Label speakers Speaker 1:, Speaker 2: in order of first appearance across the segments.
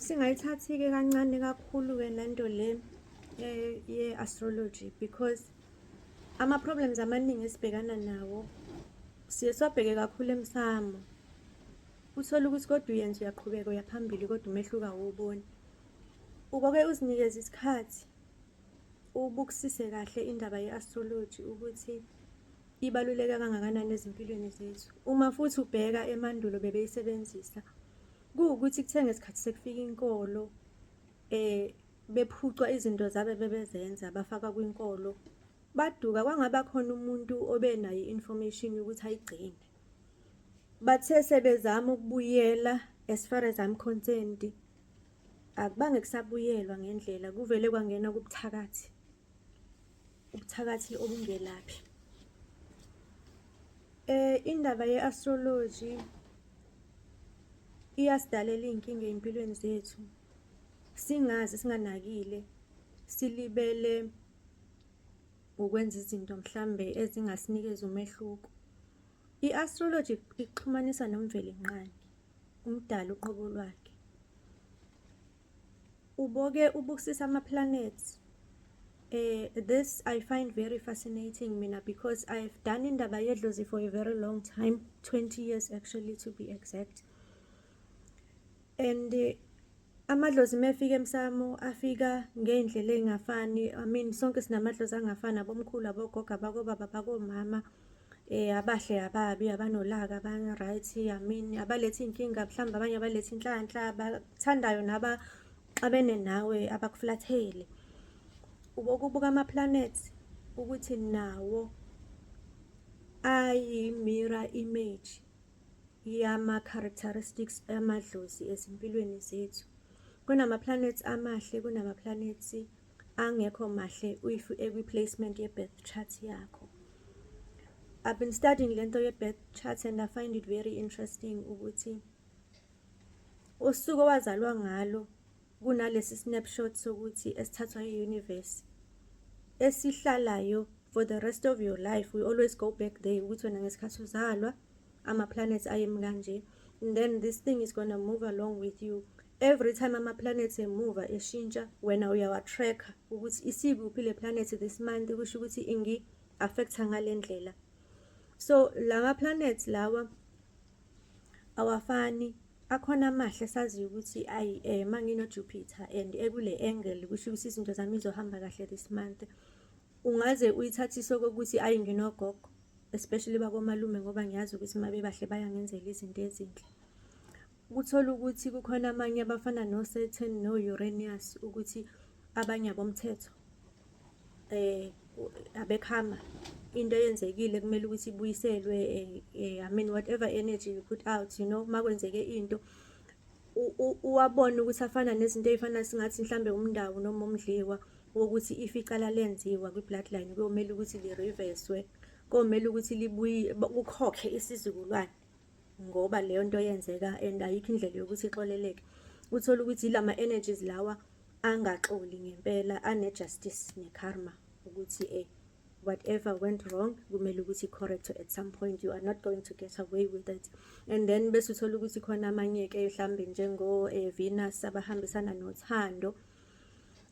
Speaker 1: Singayithathi-ke kancane kakhulu-ke lento le ye-astrology because ama-problems amaningi esibhekana nawo siye siwabheke kakhulu emsamo. Uthole ukuthi kodwa uyenza, uyaqhubeka, uya phambili, kodwa umehluko awuwuboni. Uboke uzinikeze isikhathi ubukisise kahle indaba ye-astrology ukuthi ibaluleke kangakanani ezimpilweni zethu. Uma futhi ubheka emandulo bebeyisebenzisa, kuwukuthi kuthe ngesikhathi sekufika inkolo bephucwa izinto zabo bebezenza, bafakwa kwinkolo, baduka kwangaba khona umuntu obenayo i-information yokuthi ayigcine. Bathe sebezama ukubuyela, as far as I'm concerned, akubange kusabuyelwa ngendlela, kuvele kwangena kubuthakathi, ubuthakathi obungelaphi. Indaba ye-astrology iyasidalela iy'nkinga ey'mpilweni zethu, singazi, singanakile, silibele ukwenza izinto mhlambe ezingasinikeza umehluko. I-astrology ikuxhumanisa noMvelinqangi, umdali uqobo lwakhe. Uboke ubukisisa ama-planets. This I find very fascinating mina because I've done indaba yedlozi for a very long time, 20 years actually, to be exact. And amadlozi mefika emsamo afika ngey'ndlela ey'ngafani. I mean, sonke sinamadlozi angafani, abomkhulu, abogogo, abakobaba, abakomama, abahle, ababi, abanolaka, aba-right, I mean, abaletha iy'nkinga, mhlawumbe abanye abaletha inhlanhla, abakuthandayo nabaxabene nawe, abakuflathele. Ubokubuka ama-planets ukuthi nawo ayi-mirror image yama-characteristics amadlozi ezimpilweni zethu. Kunama-planets amahle, kunama-planets angekho mahle if ekwi-placement ye-birth chart yakho. I've been studying lento ye-birth chart and I find it very interesting ukuthi usuku owazalwa ngalo kunalesi snapshot sokuthi esithathwa i-universe esihlalayo for the rest of your life. We always go back there ukuthi wena ngesikhathi uzalwa ama-planets ayemi kanje, and then this thing is gonna move along with you. Every time ama-planets emuva eshintsha, wena uyawa-track-a ukuthi isikuphi le planet this month, kusho ukuthi ingi-affect-a ngale ndlela. So lama planets lawa awafani, akhona amahle saziyo ukuthi ayi, mangino Jupiter and ekule angle, kusho ukuthi izinto zami izohamba kahle this month. Ungaze uyithathise okokuthi ayi, nginogogo, especially bakomalume, ngoba ngiyazi ukuthi uma bebahle bayangenzela izinto ezinhle. Kuthola ukuthi kukhona amanye abafana no-Saturn no-Uranus, ukuthi abanye abomthetho, abekhama, into eyenzekile kumele ukuthi ibuyiselwe. I mean, whatever energy you put out, makwenzeke into uwabone ukuthi afana nezinto ey'fana singathi mhlambe umndawo noma umdliwa, wokuthi if icala lenziwa kwi-bloodline kuyomele ukuthi li-reverse-we, komele ukuthi libuye kukhokhe isizukulwane ngoba leyo nto yenzeka and ayikho indlela yokuthi ixoleleke. Uthole ukuthi ilama energies lawa angaxoli ngempela, ane-justice ne-karma, ukuthi whatever went wrong kumele ukuthi correct at some point. You are not going to get away with it. And then bese uthola ukuthi khona amanye-ke mhlambe njengo Venus, abahambisana nothando.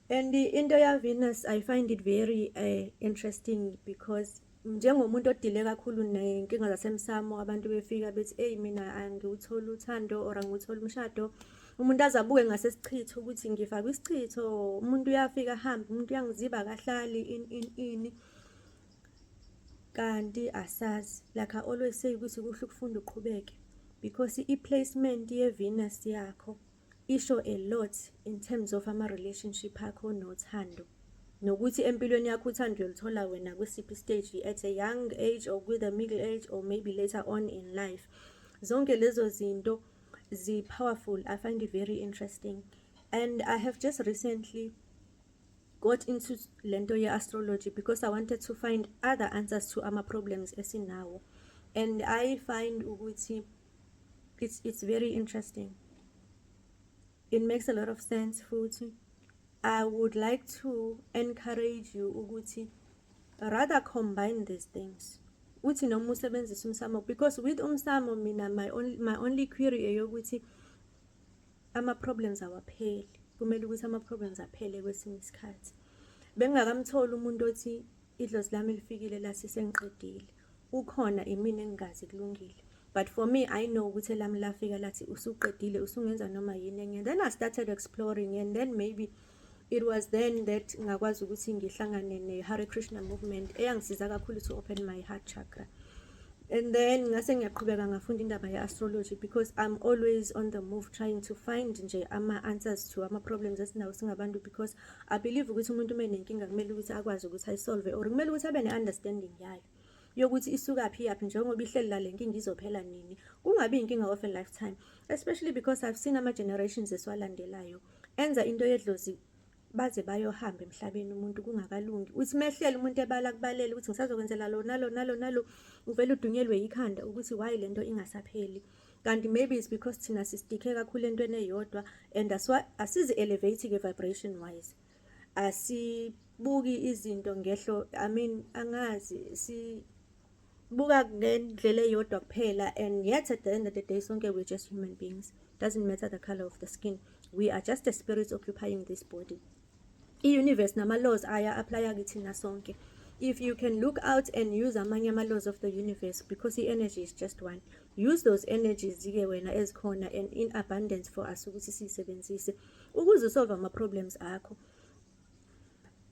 Speaker 1: And into ya Venus, I find it very interesting because njengomuntu odile kakhulu nenkinga zasemsamo, abantu befika bethi, "Eyi, mina angiwutholi uthando or angiwutholi umshado." Umuntu azabuke ngasesichitho ukuthi ngifakwe isichitho, umuntu uyafika ahambe, umuntu uyangiziba, akahlali, ini ini ini. Kanti asazi, like I always say ukuthi kuhle ukufunda uqhubeke because i-placement ye-Venus yakho isho a lot in terms of ama-relationship akho nothando, nokuthi empilweni yakho uthando uyoluthola wena kwisiphi stage, at a young age or with a middle age or maybe later on in life. Zonke lezo zinto zi-powerful. I find it very interesting and I have just recently got into lento ye-astrology because I wanted to find other answers to ama-problems esinawo, and I find ukuthi it's very interesting. It makes a lot of sense futhi. I would like to encourage you ukuthi rather combine these things, uthi noma usebenzisa umsamo, because with umsamo mina my only query eyokuthi Ama-problems awapheli, kumele ukuthi ama-problems aphele kwesinye isikhathi. Bengingakamtholi umuntu othi idlozi lami lifikile lathi sengiqedile. Ukhona, imina engingazi kulungile. But for me, I know ukuthi elami lafika lathi usuqedile, usungenza noma yini enye. Then I started exploring, and then maybe it was then that ngakwazi ukuthi ngihlangane ne-Hare Krishna movement, eyangisiza kakhulu to open my heart chakra. And then ngase ngiyaqhubeka ngafunda indaba ye-astrology, because I'm always on the move, trying to find nje ama-answers to ama-problems esinawo singabantu, because I believe ukuthi umuntu uma enenkinga kumele ukuthi akwazi ukuthi ayisolve, or kumele ukuthi abe ne-understanding yayo yokuthi isukaphi, iyaphi, njengoba ihleli la le nkinga, izophela nini, kungabi inkinga of a lifetime, especially because I've seen ama-generations esiwalandelayo enza into yedlozi baze bayohamba emhlabeni umuntu kungakalungi. Uthi mehlele umuntu ebala kubalele ukuthi ngisazokwenzela lo nalo nalo nalo, uvele udunyelwe yikhanda ukuthi why lento ingasapheli, kanti maybe it's because thina sistikhe kakhulu entweni eyodwa and asizi-elevate-ke vibration wise, asibuki izinto ngehlo, I mean, angazi, sibuka ngendlela eyodwa kuphela. And yet at the end of the day, sonke we're just human beings. Doesn't matter the color of the skin, we are just a spirit occupying this body. I-universe nama-laws aya-applya kithina sonke. If you can look out and use amanye ama-laws of the universe, because i-energy is just one, use those energies-ke wena ezikhona and in abundance for us ukuthi siyisebenzise ukuze usolve ama-problems akho.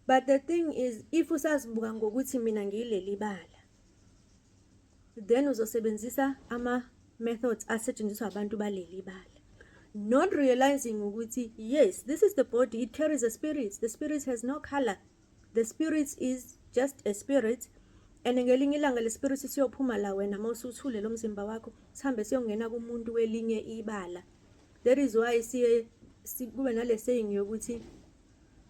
Speaker 1: But the thing is, if usazibuka ngokuthi mina ngiyileli bala, then uzosebenzisa ama-methods asetshenziswa abantu baleli bala, not realizing ukuthi yes, this is the body, it carries a spirit. The spirit has no color. The spirit is just a spirit, and ngelinye ilanga le spirit siyophuma la wena uma usuthule lo mzimba wakho, sihambe siyongena kumuntu welinye ibala. That is why siye kube nale saying yokuthi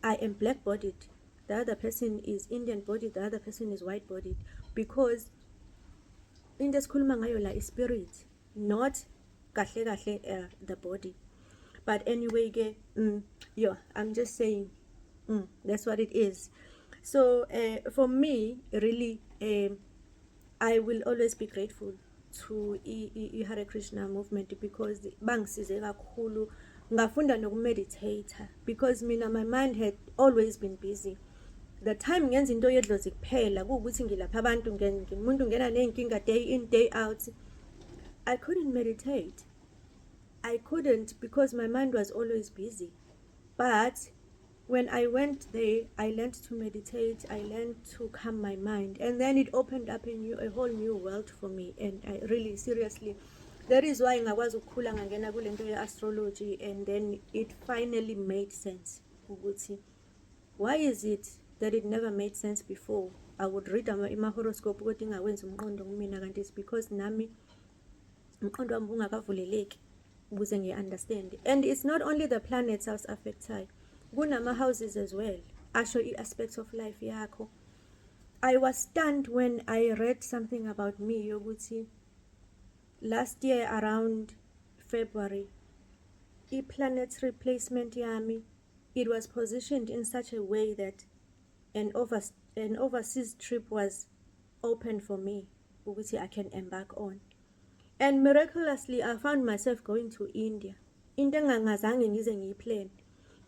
Speaker 1: I am black bodied, the other person is Indian bodied, the other person is white bodied, because into esikhuluma ngayo la i-spirit, not kahle kahle the body. But anyway ke, yeah, I'm just saying, that's what it is. So for me, really, I will always be grateful to i-Hare Krishna movement, because bangisize kakhulu ngafunda nokumeditate, because mina, my mind had always been busy. The time ngenza into yedlozi kuphela kuwukuthi ngilapha abantu, umuntu ngena ney'nkinga day in, day out, I couldn't meditate. I couldn't, because my mind was always busy. But when I went there, I learned to meditate. I learned to calm my mind, and then it opened up a whole new world for me. And I really, seriously, that is why ngakwazi ukukhula ngangena kule nto ye-astrology, and then it finally made sense ukuthi why is it that it never made sense before. I would read ima-horoscope kodwa ingawenzi umqondo kumina, kanti it's because nami umqondo wami ungakavuleleki ukuze ngiyi-understand. And it's not only the planets asi-affectayo, kunama-houses as well asho i-aspects of life yakho. I was stunned when I read something about me yokuthi last year around February, i-planetary placement yami, it was positioned in such a way that an overseas trip was open for me ukuthi I can embark on. And miraculously, I found myself going to India, into engangazange ngize ngiyiplan.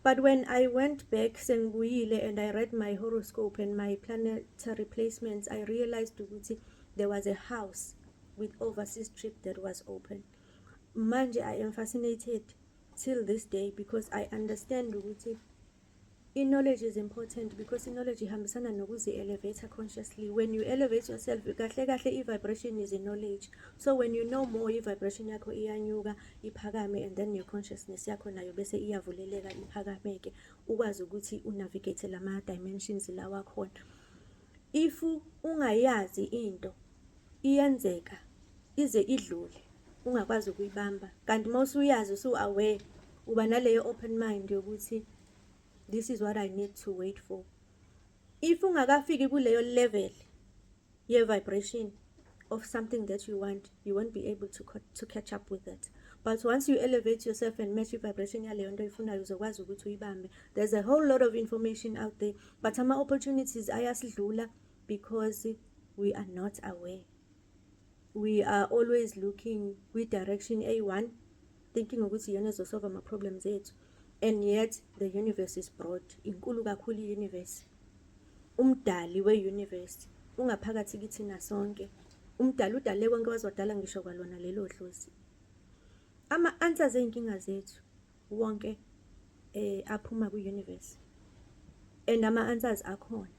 Speaker 1: But when I went back sengibuyile and I read my horoscope and my planetary placements, I realized ukuthi there was a house with overseas trip that was open. Manje I am fascinated till this day, because I understand ukuthi i-knowledge is important, because i-knowledge ihambisana nokuzi-elevate consciously. When you elevate yourself, kahle kahle i-vibration is i-knowledge. So when you know more, i-vibration yakho iyanyuka iphakame, and then your consciousness yakho nayo bese iyavuleleka iphakame-ke, ukwazi ukuthi unavigate lama-dimensions lawa akhona. If ungayazi into, iyenzeka ize idlule ungakwazi ukuyibamba, kanti uma usuyazi, usu-aware, uba naleyo open mind yokuthi this is what I need to wait for. If ungakafiki kuleyo level ye-vibration of something that you want, you won't be able to catch up with it. But once you elevate yourself and match i-vibration yaleyo nto oyifunayo, uzokwazi ukuthi uyibambe. There's a whole lot of information out there, but ama-opportunities ayasidlula because we are not aware. We are always looking kwi-direction eyi-one. Thinking ukuthi iyona ezosolve ama-problems ethu, and yet the universe is broad, inkulu kakhulu i-universe. Umdali we-universe ungaphakathi kithina sonke. Umdali udale konke, wazodala ngisho kwalona lelo dlozi. Ama-answers ey'nkinga zethu wonke aphuma kwi-universe, and ama-answers akhona.